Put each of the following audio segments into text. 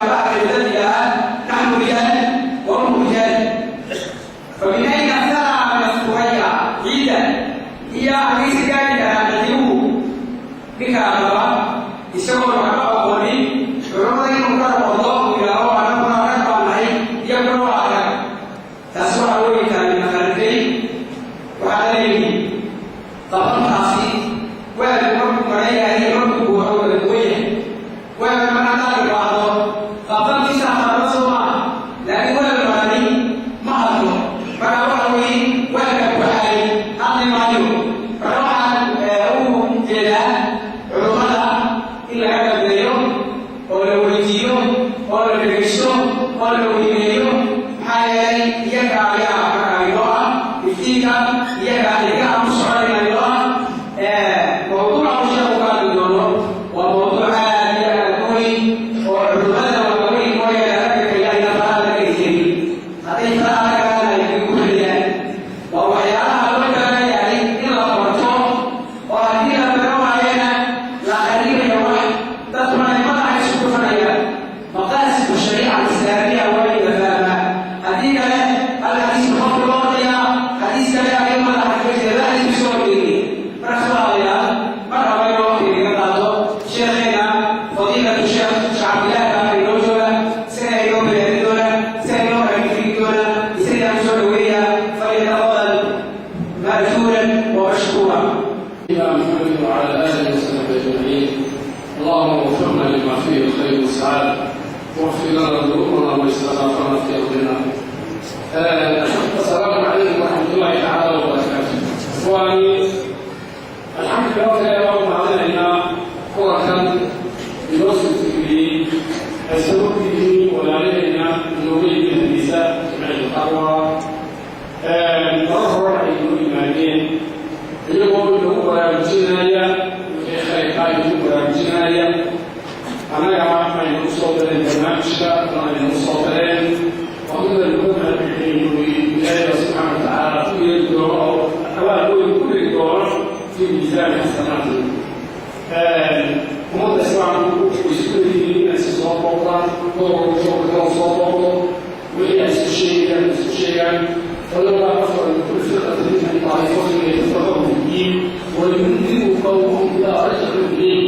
الذي نحن رجال وهم رجال، فمن أين اخترع من الثريا ciida iyo hagaysi gaari karaa nadiibuhu? Ninka raba isagoon waxba aqoonin culamada inuu ka noqdo, uu yidhaaho anaguna rag baan nahay, iyaguna waa rag, taasi waxa weyi tahay maqalday. Waxaa la yidhi qabantaasi weelku markuu maran yahay, markuu buuxo wala duwan yahay. Weelka mar haddaad idhaahdo qabantiisa hadlo, soo maaha? Laakiin weel marani ma hadlo. Marka waxa weeye weelka buuxay hadli maayo. Marka waxaan u jeedaa culummada in laga dambeeyo oo la weydiiyo oo la dhegaysto oo la weyneeyo. Maxaa yeelay iyaga ayaa markaa inoo ah iftiinka, iyaga iyaga ku soconayna inoo ah. Mawduuca uu sheekhu ka hadli doono waa mawduuc aad iyo aad u weyn oo culimmada waaweyn mooyaane ragga kale ayna faraha la geli karin. Hadday faraha la galaan, ay ku heliyaan. Waa waxyaalaha loo baahan yahay in la qorto, oo haddii la baran waayana la qarinayo, wax dadkuna ay madaxa isku dhufanayaan. مقاصد الشريعة الإسلامية waa in la fahmaa. Haddii kale hal xadiis qofku loo qorayaa, xadiis kale ayuu madaxa kaga jira, ra'yigu soo horjeediya. Marka walaalayaal, mar raba inuu waqti inaga qaato. Sheekheena fadiilatu Sheekh Cabdilaahi baa inoo jooga, isaga inoo bayaanin doona, isaga inoo kala doona, isaga ku soo dhaweeya. فليتفضل مأجورا ومشكورا. نبينا محمد وعلى اله وصحبه اجمعين. اللهم وفقنا لما فيه الخير والسعاده، واغفر لنا ذنوبنا واسرافنا في امرنا. السلام عليكم ورحمه الله تعالى وبركاته. اخواني، الحمد لله اللهم علينا kulankan inoo suurtageliyey ay sabab u yihiin walaalahayna inooga yimid Hargeysa, Jimciyatu Taqwa. Marar hore ay inoo yimaadeen iyagoo inagu baraarujinaya wixii khayrkaa inagu baraarujinaya, annagana aynu soo dareen barnaamijka aynu soo dareen. Waa mid aynu ka mahadcelinayno. Ilaahay subxaana wa tacaala ku yeeli doono oo abaal weyn ku dhigi doono في ميزان حسناته. Ummadda Islaamku way isku leeyihiin inay si soo booqdaan, gobolka gobolka soo booqdo, wixii ay isku sheegayaan isku sheegaan. فلولا نفر من كل فرقة منهم طائفة يتفقهوا في الدين ولينذروا قومهم إذا رجعوا إليه.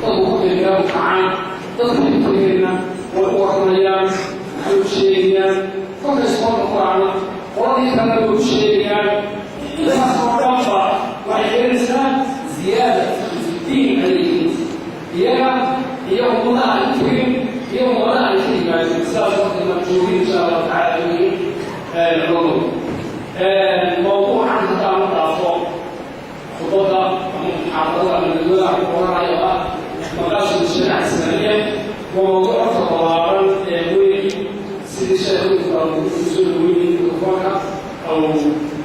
Dadku markay gaar kacaan, dadka intageenna way u warramayaan, waxay u sheegayaan. Kolkay soo noqdaana, qoladii kalena way u sheegayaan. Intaas oo dhanba waxay keenaysaa ziyaada في الدين ayay keenaysaa, iyaga iyo ummadaha ay tegin iyo ummadaha ay ka yimaadeen. Sidaas markay marjoogin, insha Allahu tacaala, weeye culamadu. Mawduucan haddaan la dhaafo khudbadda ama muxaadarada ama nadwada ku qoranayo ah مقاصد الشريعة الإسلامية، waa mawduuc horta ballaaran ee weyn, sidii sheekhu soo dhaweynayay mikrofoonka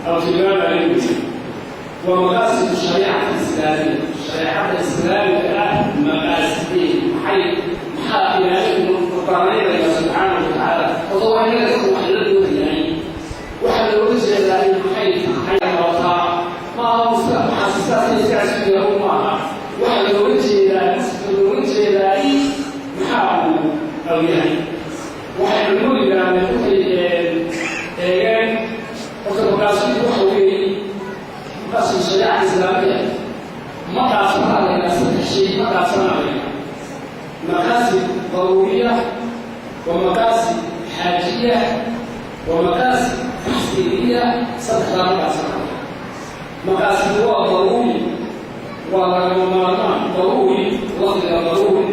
aw tilmaamayo wey. Waa مقاصد الشريعة الإسلامية, shareecada islaamiga ah maqaasideed maxay? Maxaa Ilaahay banaynaya subxaanahu wa tacaala? Horta waa inaga dadku wax la doonayahay. Waxaa looga jeedaa in maxay tahay qabataa? Maaha maxaa sidaas sidaas maaha. Waxaa looga jeedaa, qasadka looga jeedaa maxaa uu aw yahay? Waxay culimadu yidhaahdeen markay eegeen horta maqaasidu waxa weeye مقاصد الشريعة الإسلامية ma dhaafsanaa saddex shay, ma dhaafsanaya: مقاصد ضرورية ومقاصد حاجية ومقاصد تحصيلية. Saddexdaa ma dhaafsanaya. مقاصد waa ضروري, waa lagama maarmaan. ضروري, lafdiga ضروري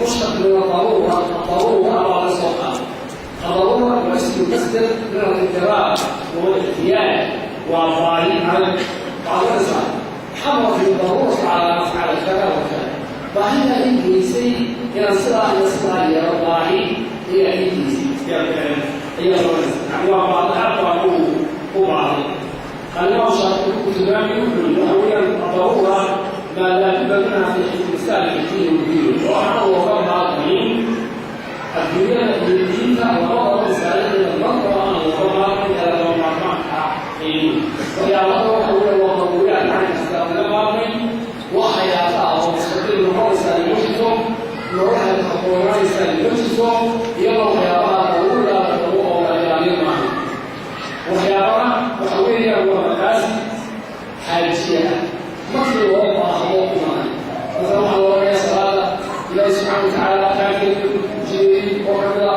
مشتق من الضرورة. الضرورة waa la soo qaada. الضرورة هو اسم المصدر من الاضطرار والاحتياج وباهي على بعض الإنسان حملت الضرورة على نفعل كذا وكذا. Baahida in geysay inaan sidaa iyo sidaa yeelo, baahi ayaa ii geysay ayaa loo waa baadaxad baa u baahday. الإمام الشافعي tilmaamay, wuxuu waxa weeyaan الضرورة ما لا بد منها في مسالك الدين والدين, waxaana looga maarmayn adduunyada iyo diinta labadaba, masaalixda marnaba aan looga maarmayn ee lagama maarmaanka ah. Waxyaalada waxa weeye waa daruuriyaad cayn kasta laga maarmayn, wax xayaata ah oo mustaqil noqonaysaa ma jirto, nolosha habboonanaysaa ma jirto. jirto iyadoo waxyaabaha daruuriga lagu oo la ilaaliyo maaha. Waxyaabana waxa weeyaan waa maqaasid xaajiya ah, markii loo baahdo imanay. Masala waxaa loo oranaya salaada Ilaahi subxaana watacaala qaarkeeda ku jideeyey oo kamida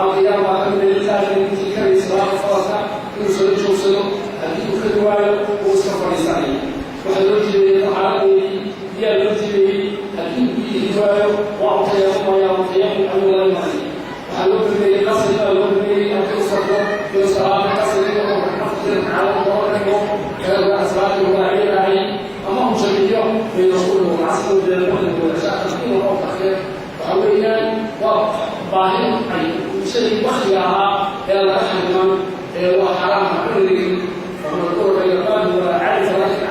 alqiyaam baa kamida intii karay salaada faradka inuu soo joogsado, haddii uu kari waayo uu iska fadhiisanaya. Waxaa loo jideeyey taxaaradeedii, biyaa loo jideeyey, haddii uu biyihii waayo waa u tayamumaya, tayamum ayuu la imanaya. Waxaa loo baneeyey qasri baa loo baneeyey halkii u safro inuu salaada qasriga oo afartii ragcadood looga dhigo salaadii rubaaciyadahay ama uu jamiyo bayna suhri walcasri bayna almaqrib walcishaa, taqdiim oo takhir. Waxa weeyaan waa baahi ay shay waktiga ahaa ee laga xariman ee waa xaraam cunigin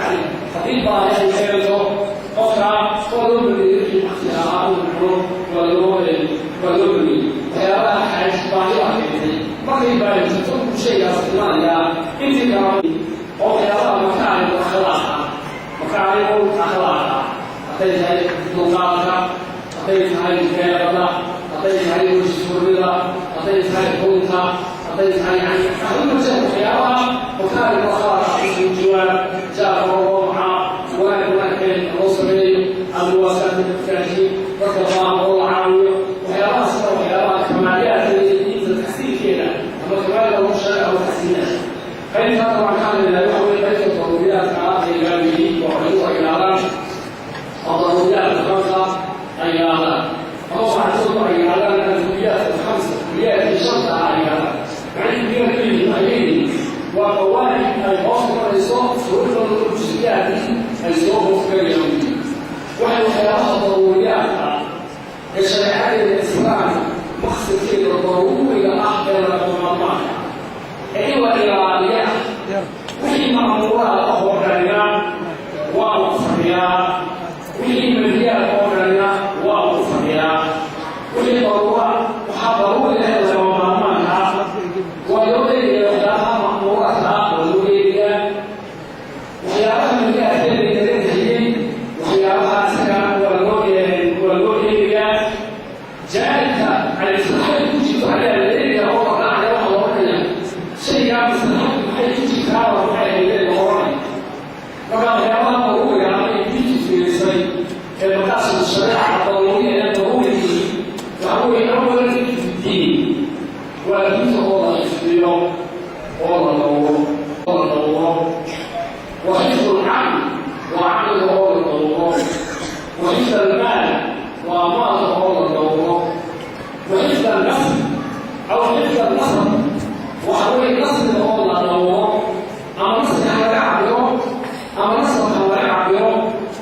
cali. Haddii baahi ay keento qofka waa loo baneeyey wixii waktiga ahaa uu cuno, waa loo baneeyey. Waxyaabaha xaaj baahi baa keentay, markay baahi jirto uu shaygaas imanayaa. Intii kale oo waxyaabaha makaarim akhlaaqa, makaarimul akhlaaqa, hadday tahay dulqaadka, hadday tahay deeqada, hadday tahay wejifurnida, hadday tahay runta, hadday tahay yani arrimaja waxyaabaha makaarim akhlaaqa, ismujiwaan jaarka loo macaa, wanaag wanaagkeen loo sameeyo, almuwaasaati dadkaashi dadka baahan oo la caawiyo, waxyaabahaas kale waxyaabaha kamaaliyaadka iyo diinta taxsiinkeeda ama kamaalka lagu sheega ama taxsiinaha. Qaybta hadda waan ka hadlaynaa waxa weye qaybta daruuriyaadka ah ay gaabiyey oo culimadu ay yidhahdaan oo daruuriyaadka khamsa ay yidhahdaan, ama waxaa ay yidhahdaan alkuliyaat alkhamsa, kuliyaadkii shanta ah ay yidhahdaan. Maxay kuliyaad ka yihiin? Waxay leeyihiin waa qawaacid ay hoos imanayso furuucdooda oo jusiyaadkii ay soo hoos galayaan. Waxay waxyaabaha daruuriyaadka ah ee shareecadeeda islaamka maqsadkeeda daruuriga ah ee lagama maarmaanka ee in la ilaaliya, wixii ma'muuraad ah oo dhanina waa lagu fadhiyaa, wixii manhiyaad oo dhanina waa lagu fadhiyaa. Wixii daruura waxaa daruuri ah ee lagama maarmaanka ah waa loo eegaya, waxyaabaha ma'muuraadka ah waa loo eegayaa, waxyaabaha manhiyaadkeeda laga nahiyey waxyaabaha isagana waa loo eegayaa. Jaanibka ay maslaxada ku jirto ayaa la eegayaa oo la raacaya. Waxa la oranaya shaygaa maslaxadu maxay ku jirtaa, waa maxay haydeen la oranaya. Marka waxyaabaha daruuriga ah ee diintu fiirisay ee maqaasidu shareeca daruuriya ee daruurigii waxa weeye awalan diin, waa diinta oo la xifdiyo oo la dhowro oo la dhowro, wa xifdu lcaql waa caqliga oo la dhowro, wa xifd almaal waa maalka oo la dhowro, wa xifd alnasb aw xifd alnasab waxa weeye nasbiga oo la dhowro, ama nasbiga ha laga cabiro ama nasabka ha laga cabiro.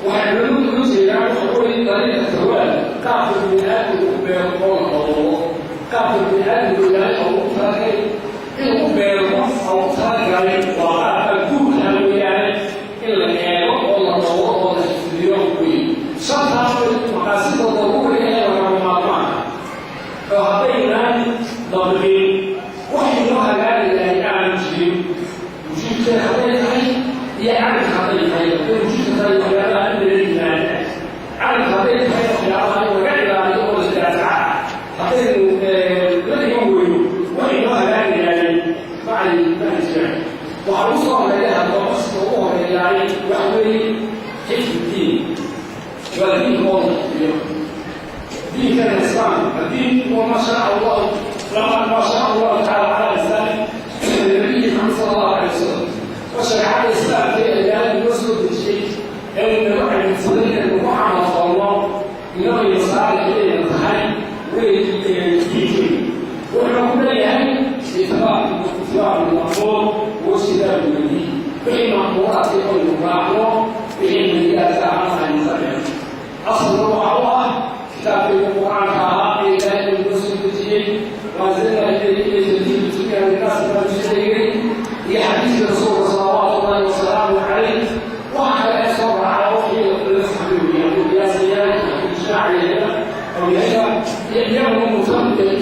Waxay culimadu uga jeedaan waxa weeye dariiqa tawaal, qaabka bini aadmigu u beero oo la dhowro, qaabka bini aadmigu Ilaahay ugu talagalay inuu u beermo ugu talagalay waa qaabka guurka weeyaane in la eego oo la dhowro oo la xifdiyo wey. Shantaas way maqaasida daruuriga ee lagama maarmaanka oo haddaynaan dabqin waxay noo hagaagi lahay aanu jirin, wujuudkeeda hadday tahay iyo calinka hadday tahay. Hadday wujuudka tahay waxyaabaha in lala yimaada, calinka hadday tahay waxyaabaha in laga ilaaliyo oo la daafaca, haddaynu la iman weyno waxay noo hagaagi lahay macay ma jiraan. Waxaa ugu soo horeeya haddaba maqsadka ugu horeeyaay waxa weeye xifdu diin, waa diinka oo la xifdiyo, diinkana islaamka. Addiin huwa ma sharaca allahu lama ma sharaca allahu tacaala cala lisaani nabiyi Maxamed sala allahu alay wasalam. Waa shareecada islaamka ee Ilaahay noo soo dejiyey ee uu nagu calimsaday inaynu ku camal falno, inagay masaalixdeena tahay wey diinkeena. Wuxuuna ku leeyahay itibaacu lma'muur wajtinaabu lmanhiy, wixii ma'muuraadka aynu raacno, wixii manhiyaadka ahna aynu ka dhigno. Asalna waxa u ah kitaabkayga qur-aanka ahaa ee Ilaahay uu noo soo dejiyey, waanzalnaa ilayka diin tubiha linnaasi baa sheegay, iyo xadiiska rasuulka salawaatu ullahi wasalaamu calayh. Waxa kale ee soo raaca wixii la fahmi weeyaan, hadduu qiyaas yahay, hadduu ijmaac yahay aw yahayba, iyaguna mutabiya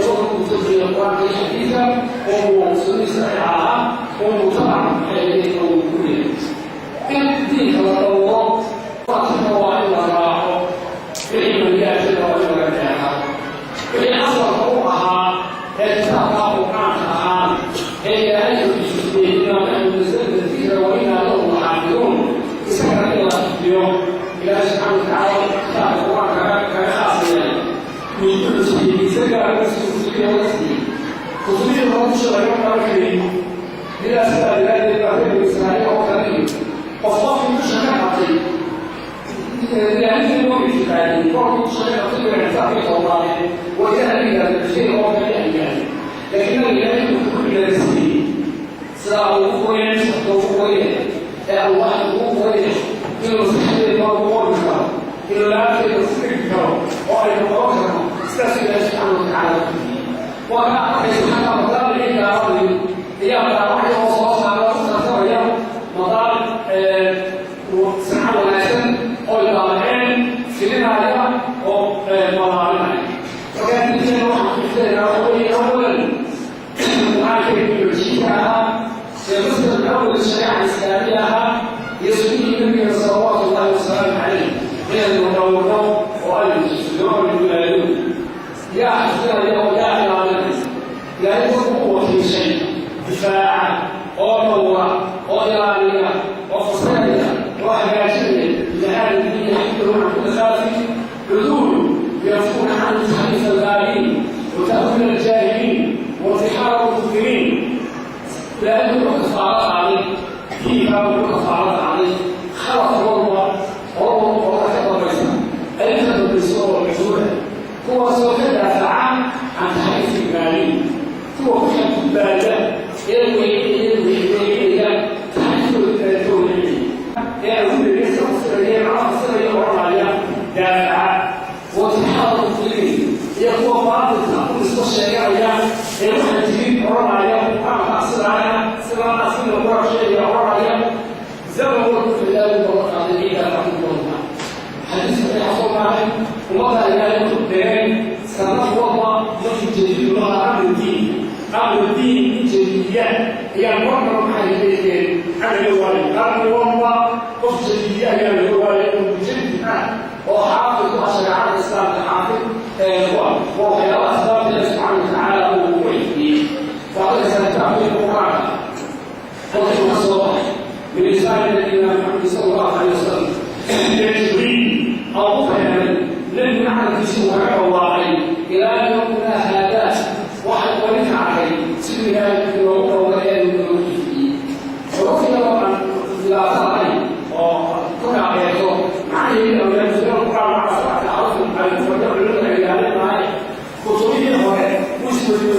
qur-aanka iyo xadiidka oo sunnihii saxiixa ahaa oo mutabac maxay oo ku yahay in diinka la dhowro. Waatina waa in la raaco, wixii manhiyaadkeeda waa in laga dheexado, wixii asalka u dusha laga qaban karin ilaa sidaa daraaddeed baa reer Israa'iil oo kale iyo qof qofkii dusha ka qabtay ilaalintii loo ictiqaadiyey korkii dusha ka qabtay bay ictiraafkay towraadeen waa ilaah la yidhahda xuseen oo kale ay yidhahdeen laakiin nabiga ilaahay wuxuu ku cibaadaysiiyey sidaa uu ku qoyay musxafka ugu qoyay ee alwaaxa ugu qoyay inuu maskaxdeeda loogu qori karo inuu laabteeda ku dhigi karo oo aynu qoran karno sidaas ilaahay subxaana watacaala ku bixiyey waa ka arkaysa xataa madaalicii gaaladii ayaa madaawacyo oo soo saara ku tartamaya madaalic sanco wanaagsan oo daabaceen filinaya oo balaarinaya markaa diinteena waxaan ku xifdinaynaa waxa weeye awalan qur-aanka biolojiinka ahaa ee masdar awal shariica islaamiya ahaa iyo sunnihii nabiga salawaatu llahi wasalaamu calayh inaynu dhowrno oo aynu xifdino oo aynu ilaalino yaa xifdinaya oo yaa ilaalinaya ilaahay dadku u wakiishay difaaca oo dhowra oo ilaaliya oo fasiraya oo hagaajinaya لهذا الدين يحفظه عن كل خافي عدول يرفعون عنه تحريف الغالين وتأويل الجاهلين وارتحال المظلمين لأنه كفارات عليه فيها وكفارات عليه خلق والله والله والله كبر أي كبر بالصورة والعزولة هو سوف يدافع عن تحريف الغالين هو كحب بالا يروي يروي يروي تحريف التوحيد يقول ليس مصرية مع مصرية ورايا دافع وتحاول المسلمين يقوى بعض التقوى الشريعة يروح تجيب ورايا أعطى سرعة سرعة سرعة ورايا ورايا زمن في الله والله عليه الله حديث في حصل معي ومضى إلى القدام سنة والله نفي جديد لها أمر الدين أمر الدين جديديات هي المرة محلية أنا الوالي أنا والله قف جديدية هي الوالي جديد وحافظ شريعة الإسلام حافظ وهي أسباب الله سبحانه وتعالى وحده فقد سنتعطي القرآن قلت الصباح من لسان نبينا محمد صلى الله عليه وسلم جبريل أو فهم لم نعرف سوى الله إلى يومنا هذا واحد ولك عليه سيدنا حروف لا تعي وكنا عليه معي أو ينزل القرآن مع سبعة أحرف على الفرق العلماء معي خصوصية هنا مسلم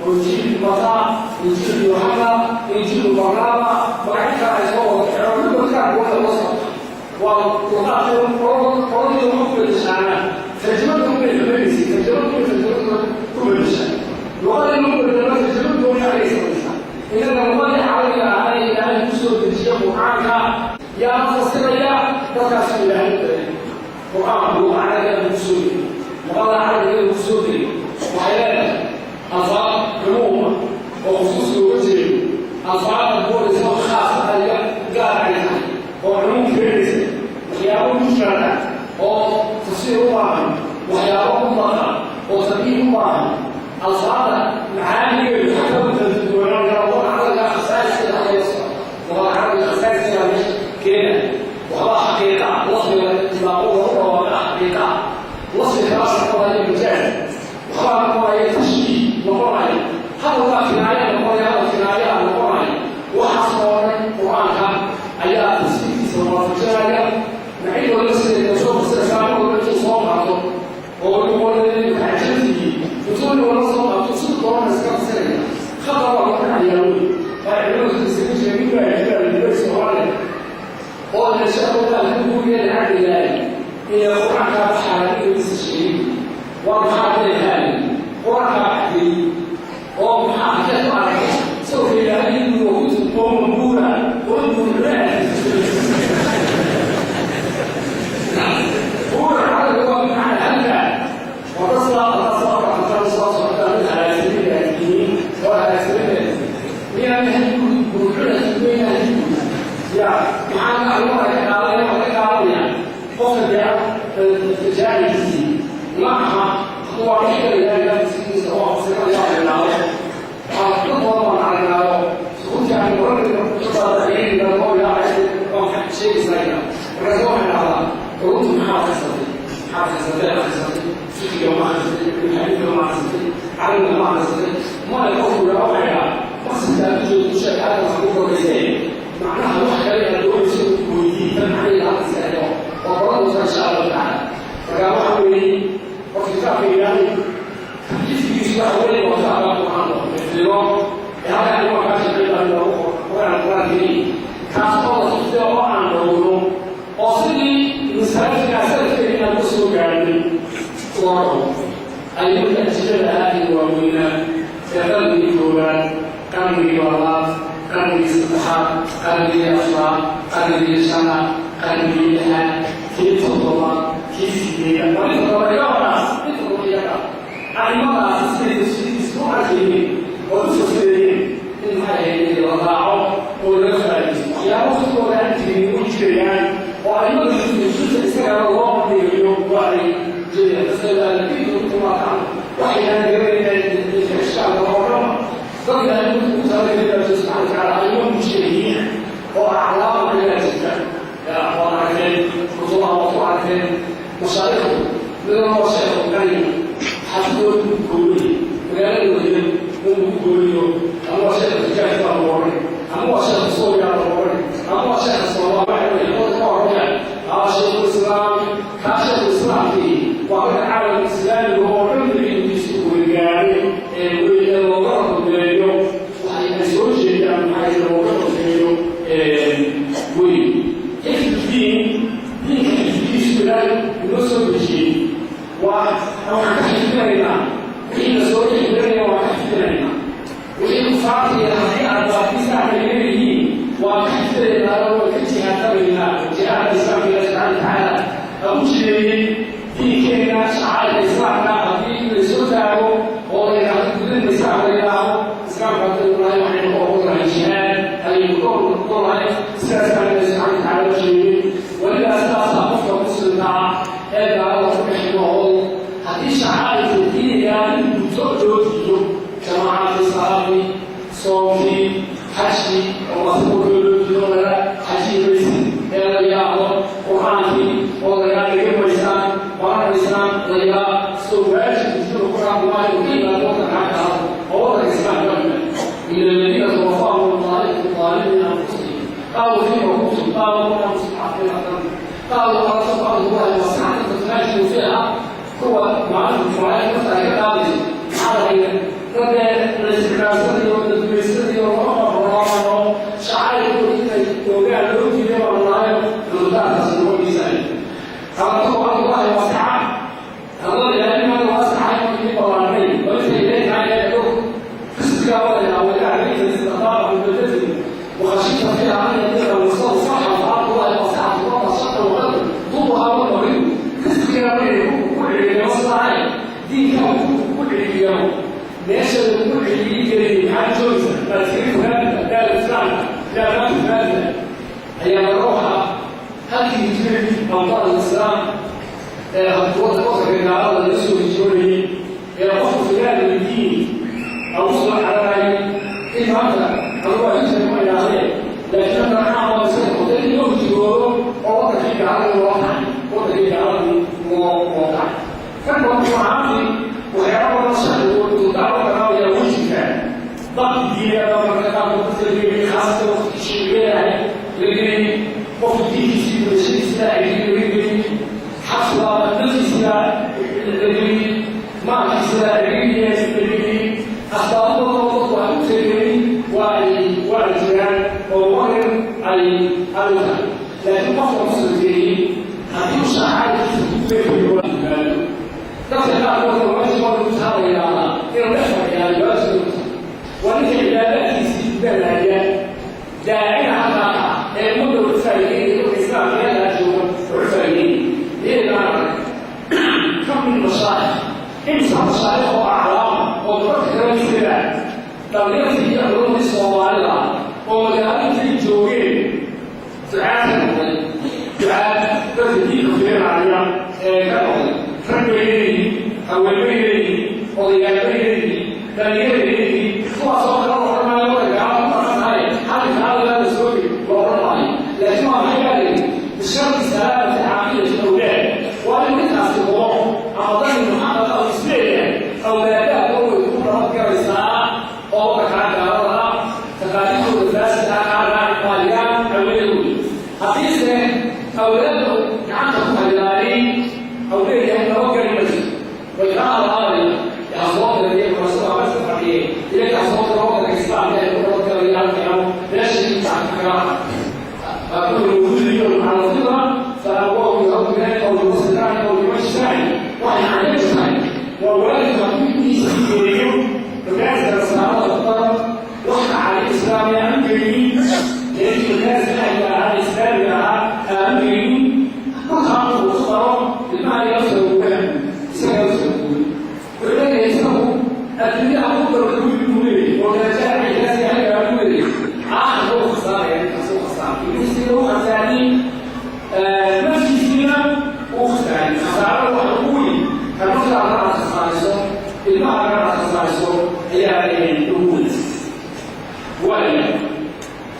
إنجيل متى إنجيل يوحنا إنجيل برنابا وبعد كده يصور كل كان هو الوسط والقرآن قرآن يوم الشعب ترجمتهم بالإنجليزي ترجمتهم بالإنجليزي لغة المؤمن ترجمتهم عليه الصلاة إذا الله عليه عليه أن يسر بالشيخ وعنك يا مفسر يا تكاسل الله القرآن هو على المسلم وقال على المسلم وحياته ألفاظ عموما وخصوص الوجه ألفاظ هو الإنسان خاصة قال عليها وعموم كريسي وحياة مشتركة وتفسير واحد وحياة مطلقة وتبيين واحد ألفاظ معاني يحكم كده وهو حقيقة وصل الاتفاق وهو حقيقة وصل خلاص القضايا المجاز وخلاص القضايا تشبيه وقرآن هذا هو كناية القرآن كناية القرآن وحصل القرآن أيات تسبيح سواء في معي ولا سنة يشوف السلام ولا تصوم ويقول لي عجبتي وتقول ولا صوم تصوم القرآن سنة خطر وقع يومي فعلوه تسبيح جميل ويعجبني سؤال قال إن شاء الله هو يدعي الله إلى قرآن حالي ويسشيني ومحاك الهالي قرآن حالي ومحاك الهالي سوف يلاقي وهو قوم بورا قوم بورا بورا على الوضع مع الهلع وتصل تصل على سبيل الدين وعلى سبيل الدين يا معنا الله تعالى قف جالسي معها هو عشر إلى سنين سواء سنة الله على سكوت عن مرة تطلع إلى الله شيء زينا الرسول على قلت محافظة Maxaad akhrisatay? Akhrisatay fiqiga ma akhrisatay? Xadiidka ma akhrisatay? Carabiga ma akhrisatay? Maya, qofku yaa waxay dhaha maqsadka aad u joogto sheeg, halkan wax ku kordhaysay, macnaha wax kale aad doonayso weydii, tan macnaheeda halka iska helo oo baran doonta insha Allahu tacaala. Marka waxa weeye, qofka kitaabka Ilaahay xifdigiisu waxa weeye waa kitaabka Qur'aan oo xifdigo ee halkan waa kaa shaqeyn loogu quraan Qur'aankii, kaas oo la xifdiyo oo aan dhowro oo sidii masaajidka salafkeena aan ku soo gaarnay loo dhowro. Ayuunta ajirada aad iyo waaweynaa ee qarnigii koowaad, qarnigii labaad, qarnigii saddexaad, qarnigii afraad, qarnigii shanaad, qarnigii lixaad, kii toddobaad, kii sideedaad, waa inta todoba iyagoodaas, inta todoba iyaga arrimadaasi siday tafsiirkiisa u arkayeen oo u fasirayeen in maxay ahayd la raaco oo laga faa'iidaysto. Waxyaabo sidooda aan jirin u jirayaan oo arrimada nusuusta isagana loo bandhigayo waa ay jirayaan. Tasalualadiina waxayaan garanaynaa ishkaalka oo dhan dadka ugu talagalay subxana watacaala arrimo mujtahidiina oo aclaam ayaa jirta. Waad aragteen kutubaha, waad ku aragteen mashaarikhdu midna waa sheekhu qani xafidooda ku gooniye magaalada wadiya uu ku gooniyo, ama waa sheekha Xijaaj baa lagu oranay, ama waa sheekha Suuriya lagu oranay, ama waa sheekha Soomaal, waxa weeye dadka ka oranaya aa sheekhu islaam. Kaa sheekhu islaamkii waa dadka caalamka islaamiga oo dhan cilmigiisu weygaaray ee wey looga dambeeyo, waxay ay soo jeedaan maxay looga dambeeyo wey. Xifdiin diinka xifdigiisu Ilaahay inoo soo dejiyey waa waxaan ka xifdinaynaa wixii la soo xifdinaya, waan ka xifdinaynaa wixii kufaartiya haddii aad baakisaa ay leeyihiin, waan ka xifdinaynaa oo waan ka jihaadamaynaa jihaadka islaamka Ilahi subxana watacaala ha u jireeyey diinkeena shacairka islaamka. Haddii la soo taago oo la yidhaahdo gudinta islaamka la yidhaaho, islaamka haddaynu nahay waxaynu ku ogolnahay jihaad ayaynu ku ogolnahay, sidaas baa Ilahi subxana watacaala u sheegay. Weligaa sidaasaa qofka muslimka ah ee gaalada ku dhex nool haddii shacairka diiniga in guto loo diido, jamaacadii, salaadii, soomkii, xajkii oo asagoo loo diido laga xajiyi maysid ee la yidhaahdo, qur'aankii oo lagaa dhigan maysaan, baranaysaan la yidhaa, soo waajib jiro ku dhaqmaayo ka yimaado waddanka xagga oo waddanka islaamka ka yimaado. إن الذين توفاهم الملائكة ظالمين أنفسهم قالوا فيما كنتم؟ قالوا كنا مستضعفين، قالوا ألست أرض الله واسعة فتهاجروا فيها. kuwa maalinta malaa'igta ay ka qaadayso maxaa la dadka la isticmaalsanayo, la dumaysanayo, lama qorqorano shacairkooda inay oogaan loo diiday baan nahayo, cudurdaarkaasi noqonaysa. Ardu Allahi waasica, arlada Ilaahay waasica markii ballaarnay walinta ilaahay tahay ee dhul risqiga wadayna waidaa ra'ayta istaqaama bibadatihi وخشيت فيها أن يضيق المصاب صحا، فأرض الله واسعة وضع شقا وغدر طوبها والمغرب. رزقنا بين كل وصلاحي دينك كل يوم meesha lagu celiyey jiray maxaa joogta laakiin fogaanta daal islaamka daal fogaanta ayaa ruuxa halkii hijradii awtaad islaam ee waddanka gaalada laga soo hijroonayay ee qofku figaada diin au soo cararayay in maanta adugu hijra ma idhaahdeen, laakiin hadda caam oo iska noqotay in loo hijroodo oo waddankii gaalada loo kacay, waddankii gaaladii loo kacay. Kan ruuxaantii waxyaaba badan sharcigu dacwo karaamaya way jirtaan. Dabki diiniga baa marka qaarkood dadka la geliyay, khaasatan waqtigii shiibiyahay la geliyey, qofka diinkiisii bulshadiisina ay laga geliyey, xabsiga naftiisina la geliyey, maalkiisina la geliyey. Asbaabo badan oo dadku ay u tegeen waa ay jiraan oo warin ay u tahay, laakiin qofka muslimkeeyi haddii uu shacairkiisa ku leeyahay yimaado dadka qaarkood waajib waa lagu taha la yidhaahdaa inuu dhex fadhiyaa waajib ku tahay. Waa ninka cibaadaadkiisii gudanaya, daacina halkaa ah ee ummadda ugu faa'iideynaya, dadka islaamka meelaha jooga ugu faa'iideynaya. Iyagaan arag kam min mashaayikh, imsa mashaayikh oo aclaama oo dadka kala jira dhalinyartii iyo culimadii Soomaalida oo magaalintay joogeen ducaad ka noqday, ducaad dadka diinka fiirinaya ee ka noqday. Rag bay leeyihiin, haween bay leeyihiin, odayaal bay leeyihiin, dhalinyar bay leeyihiin, kuwaasoo kale la odhan maayo wadanka gaalada ku dhaqan tahay halka gaalada la soo geli la odhan maayo, laakiin waa maxay baa leeyihi bisharti salaamati caaqidati awlaad, waa in ninkaasi Ilmaha laga khasaaso ayaa ugu wanaagsan. Waaya,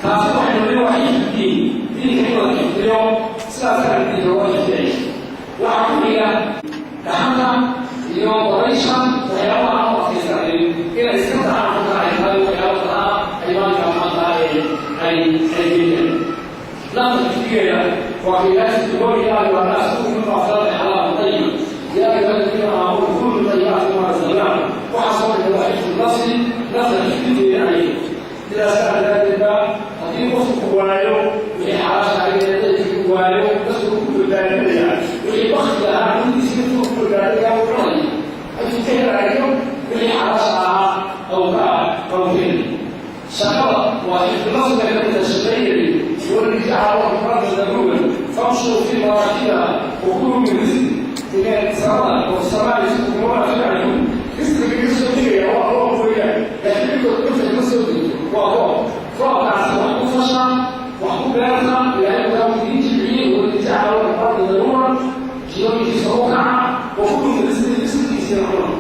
taasi waxaynu niri waa xifdiin, diinka in la xifdiyo, sidaas diinka loo xifdiyay. Waxaa ku xiga dhaxanta iyo dabaysha, waxyaabaha aan u adkaysanin inay iska taxaan ku tahay tahay, waxyaaba tahaa ay maalinka maanta ay geliyaan nafta xifdigeeda. Waa qiyaasi يا أيها الناس كلوا مما في الأرض حلالا طيبا يا أيها الذين آمنوا كلوا من طيبات ما رزقناكم. وحصل إلى حفظ النفس، نفس xifdinteeda ayay sidaas daraaddeed baa haddii qofku waayo wixii xalaasha ahayd, waayo dadku ku badbaadinaya wixii bakti ahaa, gurigiisa dadku ku badbaadinaya, uu cunaya intuu ka helayo wixii xalaasha ahaa aw ka qawfin. Shaqada waa xifdu nafsiga ka mid shaqaynayay. والذي جعل لكم الارض ذلولا فامشوا في مراكبها وكلوا من رزقه. إذا سواء والسماء رزقكم وما تفعلون. رزق يسوع waa roob weeyaan, laakiin ninka dhulka ka soo degto waa roob. Roobkaasi wax ku fashaa, wax ku beerta. Ilaahay wuxuu idiin jilciyey والذي جعل لكم الارض ذلولا, jilooyinkiisa u kaca, وكلوا من رزقه, رزقkiisina cuna.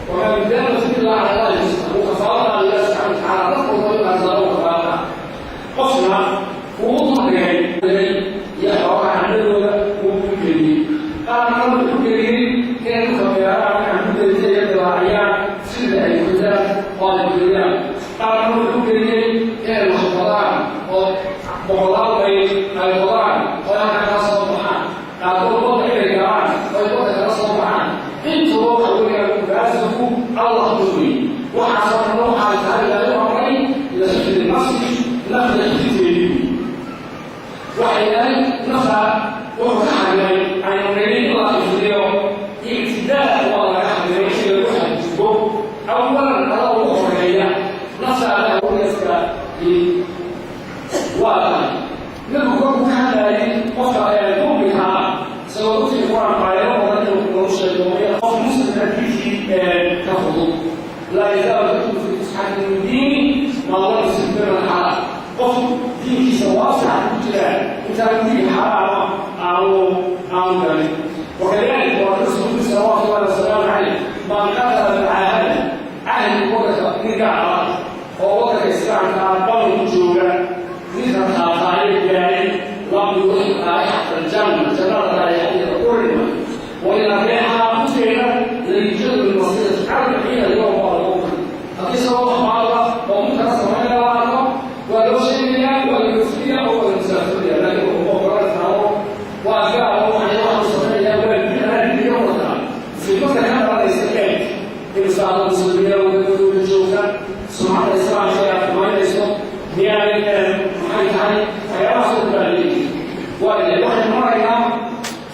وما من دابة إلا على الله رزقها. وكفارة الله سبحانه وتعالى dadku wuxuu u kafaara qofna wuu u duldhigay iyo xoogaa candhadooda wuu ku geliyey. Qaarna wuxuu geliyey inay dhulka beeraan, candhadeeda iyo dilaaciyaan sida ay gudaan oo ay geliyaan. Qaarna wuxuu geliyey inay wax qodaan oo boqolaal bay ay qodaan oo halka kala soo baxaan. Qaarkood badda inay galaan oo ay badda kala soo baxaan. Intuba waxa weeyaan raasiku Allah weeye. Waxaasoo dhan waxaa tahay ilaahay u amray ila xifdi nafsi, nafta xifdigeedii. Waxay ilaahay nafta wuxuu ka xarimay, aynu nidhi in la xifdiyo, ictidaa waa laga xarimay in lagu xadgudbo. Awalan adaa ugu horeeya naftaada yaska waa tahay. Nabigu korkuu ka hadlaayay qofka mu'minka ah, isagoo ufii Qur-aanka aayado badan inuu nagu sheego qof muslimka diintii ka fudud, laa yazaalu yadkhulu fi fusxatin min diini maa lam yusib min alxalaal. Qof diinkiisa waasax ku jira intaan diin xaraama aanu galin. وكذلك ورسول صلوات الله وسلامه عليه من قتل العهد، عهد waddanka ninka ah oo waddanka Islaamka ah balan jooga, ninka qaataayo gaaray, lam yurix raa'ixata aljanna, jannada raaixadeeda urima. وإن ريحها kuteeda layujadu min masiirati 40 yowma baa lagu qori. Haddii isagoo wax maala oo munkara samaynaya la arko, waa loo sheegayaa, waa la yoofinayaa oo waa la musaafuraya, laakiin wuxuu ogolantaao waa gaal oo waxay waxu sameeyaa waa bid'a wataa. Fidmada ka dhalanaysa eeg imsaada muslimiina waddankooda joogta, sumcadda Islaamka ay xumaynayso miyaanay maxay tahay waxyaabahaas oo baa leeyihi. Waayo, waxaynu maraynaa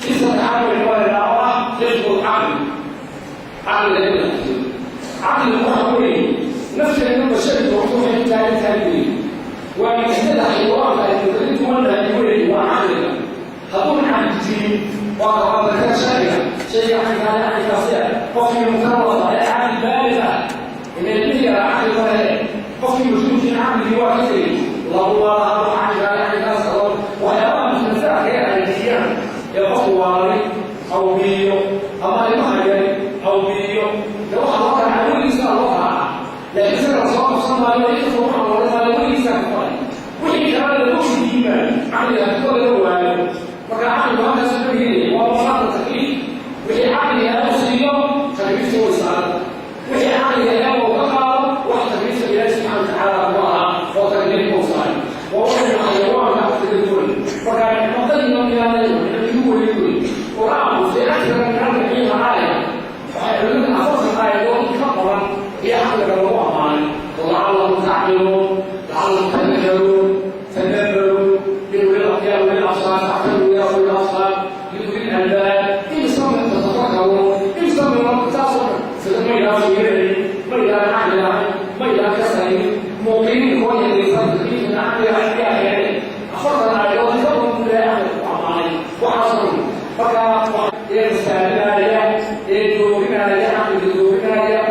si saddexaad baynu maraynaa oo ah xifdu lcaqli, caqliga in la xifdiyo. Caqligu waxa weeye nafteena bashariga waxay ku taagan tahay weeye, waa miisada xayawaanka aynu kaga duwannahay weeye, waa caqliga. Hadduu caqli jirin, waa kabaabakada sharciga shayga caynkaani caynkaasi ah. Qofkii mukalafa ee caqli baalig ah, ilmihi yaraa caqli ma lehe, qofkii majnuunkiina caqligii waa ka tegey, lagu walaha wax caynkaani caynkaas waxyaabaha mukhalifaadka ee ay bixiyaan ee qofku waalay aw biiyo ama ilmaha yari aw biiyo de waxa loo raaca weligiisa loo raaca, laakiin isaga lasoo qabsan maayo, inta waxa looga maayo weligiisa ka faray wixii kalena lagu weydiin maayo caqliga hadii laga waayo. Marka caqligu halkaas ka dhigaya waa masaada takliif. Wixii caqliga u siiyo takliifta way saaran, wixii caqliga uu ka qaado wax takliifta Ilaahi subxaana watacaala kuma aha oo takliif uu saaray. Waa waxaynu xayawaanka kaga duwan. Marka nicmo qayima miyaanay nicmo weyn wey Qur-aanku fi akthara min 40 aaya. Waxay culimada 40 aayadood ka badan iyo caqliga lagu ammaanay: lacallahum tacqiluun, lacallahum tadakkaruun, tadabbaruu, ya uli labsaar, factabiru ya uli labsaar, liuli albaab, imsa min tatafakkaruun, imsa min taasoo dhan. Sida ma idhaa fiirinay, ma idhaa caqli lahayn, ma idhaa kasayn muuqiniin kuwa yaqiinsan takliifka caqliga yaa keenay 40 aayadood ka badan buu Ilaahay caqliga ku ammaanay waxaasoo dhan. Marka ee musaadinaya ee doorinaya caqliga doorinaya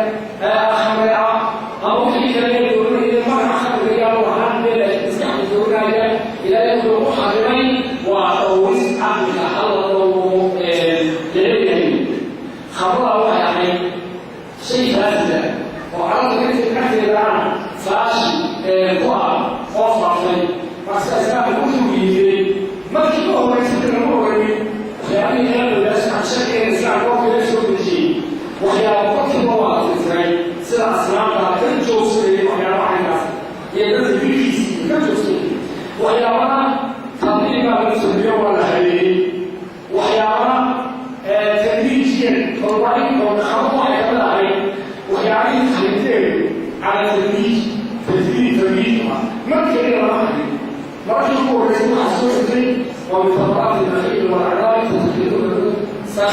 khamre ah ama wixii kale ee doorinaya magaca khamriga yaa lahaan meel, laakiin maskaxda doorinaya, Ilaahay wuxuu ku xarimay waa dhowris caqliga hala dhowro laleeyahay. Khamrada waxay ahayd shay faasida.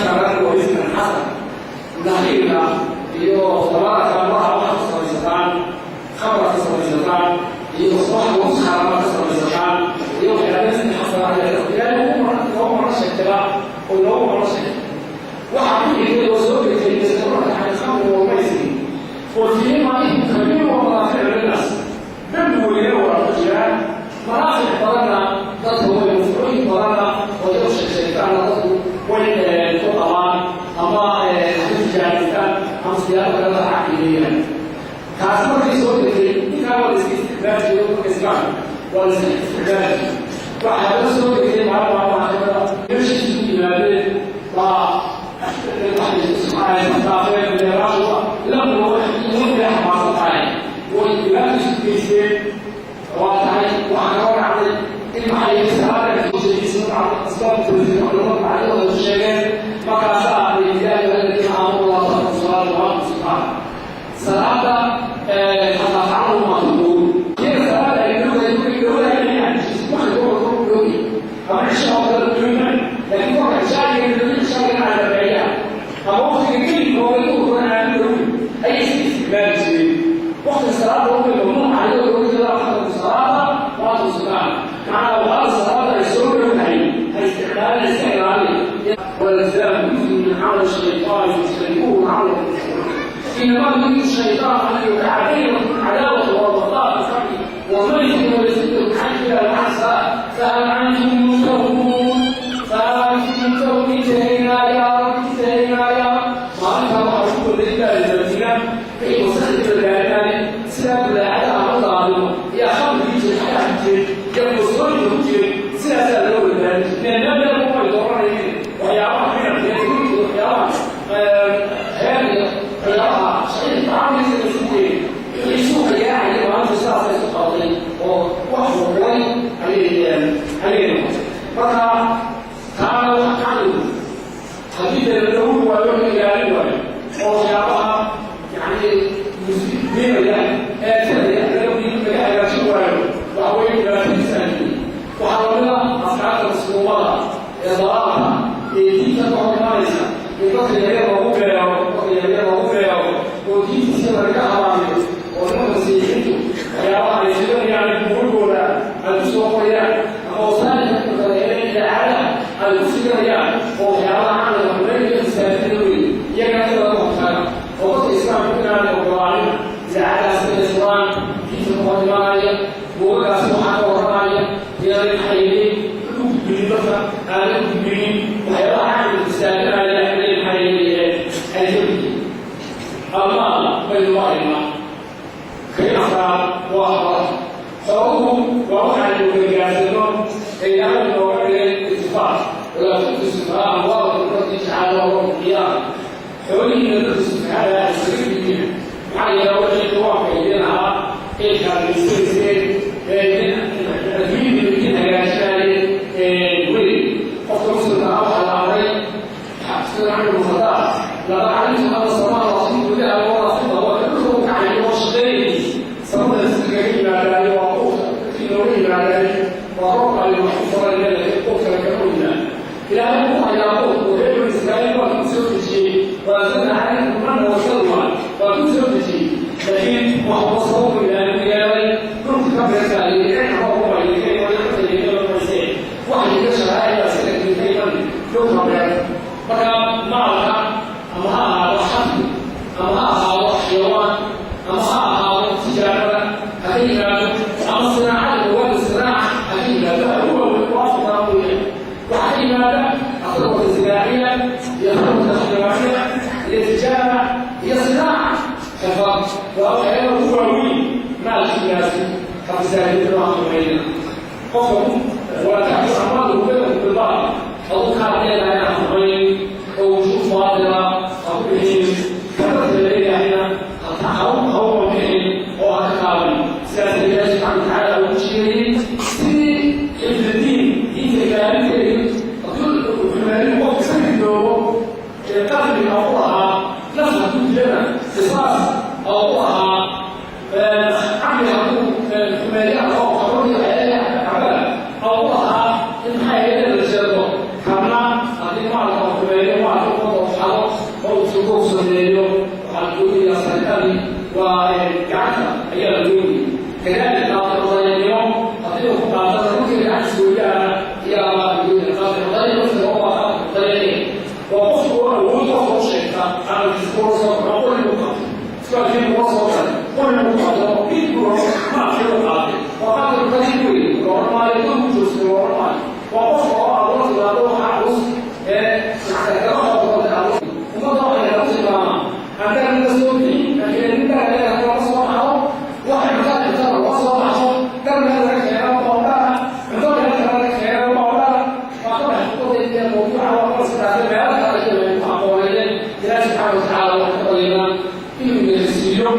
شجرا ورزقا حسنا نخيلنا iyo tabaaraka waxa wax samaysataan khamra ka samaysataan iyo wax lagu xaraama ka samaysataan iyo waxyaalaha xasanaha ilaahay ugu mara sheegtaa oo loogu mara sheegay waxa ku xigay oo soo degtay isla khamri wa maysir وفيما كبير ومنافع للناس dambi weyne waa ku jiraan manaafic badanna dadku way mafcuuyin badanna oo dad sheegsheegtaana dadku way ku qabaan ama ku tijaabistaan ama siyaabo kale la caqiideeyaan taasi markay soo degtay intaa waa la iska isticmaali jiray marka islaamka waa la iska isticmaali jiray waxaa laga soo degtay maalin maalmaha kamida meeshiisu yimaadeen baa waxay beeraashu lamna waxay xamaasan tahay way dhibaato isu geysteen waa tahay waxaa kaloo dhacday in maxay salaada heshiisa dhacday asbaabta culamada macallada u sheegeen markaasaa ay yaa ayuha aladiina aamanuu laa taqrabu salaata wa antum sukaara salaada xataa taclamu maa taquuluun iyada salaada ay dhowdahay markay dhowdahay waxay gobolka u dhowyi ama cisha oo kale dhowna laakiin marka cishaaga dhowyi cishaaga aan dhameeyaa ama waqtiga gelibka oo duhurkana aan dhowin ayay iska isticmaali jireen وقت الصلاة هو ممنوع عليه ويقول لا تحضر الصلاة وأنتم سكارى معنى وقت الصلاة يسر الحي الاستعمال الاستعمال والإسلام جزء من عمل الشيطان فاجتنبوه لعلكم تشكرون إنما يريد الشيطان أن يوقع بينكم العداوة والبغضاء في الخمر والميسر ويصدكم عن الأحساء فهل أنتم منتهون فهل أنتم منتهون انتهينا يا رب انتهينا يا رب ما أنت رسول لله المدينة في وسخة البلدان sidaa balaacada ama daadimo iyo khamrigii jir xagaa jir iyo kusooyinka ku jir sidaasaa loo wadaaday meel kumay dooranayeen waxyaabaha finanka iyo timirta waxyaabaha heer iyo waxyaabaha shaqada tacaamulkiisa la isku geeyay wixii suuqa yaacaya maanta sidaasay isu qabatay oo wax fuuqay ayay noqotay marka taana waxa kacdigu haddii dee la dhowri waayo la ilaalin waayo oo waxyaabaha yacni diinaya ee tiraya laga hagaajin waayo waxa weeye dhibaatadiisa waxaa lamida afkaarta masluumada ee dalaalka ee diinta ka hor imanaysa ee dadka yaryar loogu beero dadka yaryar loogu beero oo diintiisa lagaga habaamiyo oo nimanka masiixiintu waxyaabaha ay filanayaan buurgooda ay ku soo qorayaan ama wasaailka kale ee idaacadaha ay ku filanayaan oo waxyaabaha caqliga xumeynaya fasaadida weeye iyagana in laga hortaga oo dadka islaamku inaanay ogolaanin idaacadahaas inay furaan diinta ka hor imanaya buugagaasi waxaa ka warramaya inaanay maxaynin u gudbinin dadka aanay u gudbinin waxyaabaha caqliga fasaadinaya inay maxaynin ay ka yihiin almaal baynu maraynaa kay afraad waa xoolaha xooluhu waa waxaynu gargaarsano ee ilaahay nooga dhigay itifaaq walaa tu'tu sufahaa amwaalakum allatii jacala allahu qiyaama xoolihiina dadka sufahada iskaga dhigin maxaa yeele wixii qawaanka idin ahaa ee kaalmaysanayseen ee adduunyada idin hagaajinaayeen wey qofka muslimka ah waxaa la amray sida cumar ibn khadaab laqad calimtu ana samaa rasiidu biha walaa fida waa ka dhulka u kacay oo shaqeynayay sababta risqiga ka yimaadaayo waa quudka dadkii nooga yimaadaay waa roobka ay wax ku farayna laakiin quudka kama yimaad ilaahay wuu hayaa quudku reer bani israa'iil waa ku soo dejiyey waanzalna calaykum manna wasalwa waa ku soo dejiyey laakiin waxba sababu ilaahay u yeelay dhulka ka beertaayay cirka roobka baa idinka imanay dhulka idinka imanayse waxa idinka shaqaaya isaga idinka iman dhulka beerta marka maalka ama ha ahaado xaqi ama ha ahaado xayawaan ama ha ahaado tijaarada ha ka yimaado ama sinaacada waada sinaaca ha ka yimaado waxa ugu waaweyn oo afkaa weeyaan waxaa ka yimaada athawata zinaaciya iyo athawata xayawaaniya iyo tijaara iyo sinaaca xirfad waa waxyaaba ugu waaweyn maalkiinaasi hafisaajidna waa qiimayna qofka walaa taxku amwaaluhu bainakum bilbaatil aduu kaad leedahay aan xumayn oo wujuud baatila ha ku bixin kadadka leeyahayna ha bixin oo ha ka qaadan sidaas ilaahi subxaana watacaala ugu sheegayay sidii xifdidiin diinta ilaalinteedii hadduu xumeeyo qofka ka ridoobo ee qasriga u lahaa naf hadduu dilana qisaas oo u lahaa caqli hadduu xumeeyo oo qabradi waxyaalaha cabada oo u lahaa in maxay ahayd la sheego karna haddii maalka oo xumeeyo maalka u Waa gacanta ayaa la goynaya. Kadalik qaaticu dariiqnimo haddii uu ku qaatana, ninkii gacantiis gooyaana ayaa la goynaya. Qaaticu dariiq laftiga waa qaaticu dariiqi, waa qofku awood qofka u sheegta, caqligiisa kula soo baxo, qori buu qaatay, isbaalkii kula soo galay, qori buu qaato, mid buu maafkii u qaatay, waa qaaticu dariiq weeye. La odhan maayo dul ku joogsaday, la odhan maayo. Waa qofka oo aad ula timaado waxaa culus ee kaga xoog badan. Ummadda waxay lagu tilmaamaa haddaan la soo bixin, laakiin ninkaa leedahay loola soo baxo, waxa cuntada cuntada loo soo baxo, dar meel laga keeno boondhara, cunto meel kale laga keeno boondhara, waa ka baxay khudbadeydii mawduuca. Waa kala sidaasay meelo kale iyo ku aqooneeyeen. Ilaahi subxaana watacaala waxaan ka baryaynaa inuu yeelsiiyo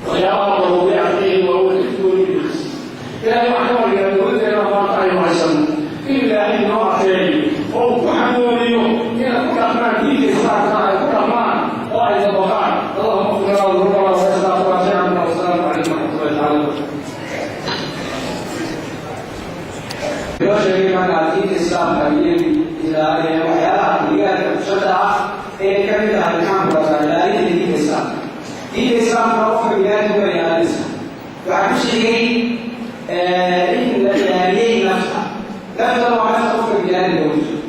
waxyaabaha daruuriyaadka ee waaweyn iftooni yeelsiiyo. Ilaahay waxaan ka baryaynaa dowladdeena maanta aynu haysano in Ilaahay noo akeeyo oo uu ku xanuuniyo inay ku dhaqmaan diinta Islaamka, ay ku dhaqmaan oo ay dabaqaan. Allahuma qfir lana dunuubana wa wasalaamu calaykum waraxmatullahi taala wabarakatu. Loo sheegay markaa diinta Islaamka iyo waxyaalaha deegaanka bulshada ah ee ka mid tahay, maxaan ku rasaa, ilaalinta diinta Islaamka. Diinta Islaamka qofka biniaadamku ay ilaalinaysa. Waxaa ku sheegay in la ilaaliyey nafta. Naftana waa nafta qofka biniaadamka ku jiro.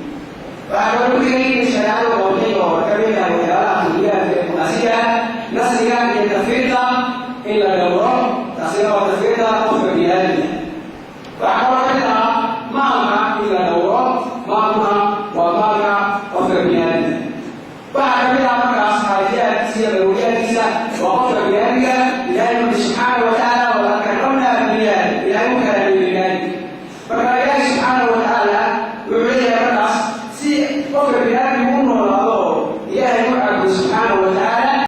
Waxaa kaloo ku xigay in shareecadu qortay oo ka mid tahay waxyaalaha deegaanka ee munaasiga nasriga iyo tafiirta in la dhowro, taasina waa tafiirta qofka biniaadamka. Waxaa kaloo ka mid ah maalka in la dhowro, maalkuna waa maalka qofka biniaadamka. Waxaa ka mid ah markaas xaajiyaadkiisa iyo daruuriyaadkiisa waa qofka biniaadamka. Ilaahay marki subxaana wa tacaala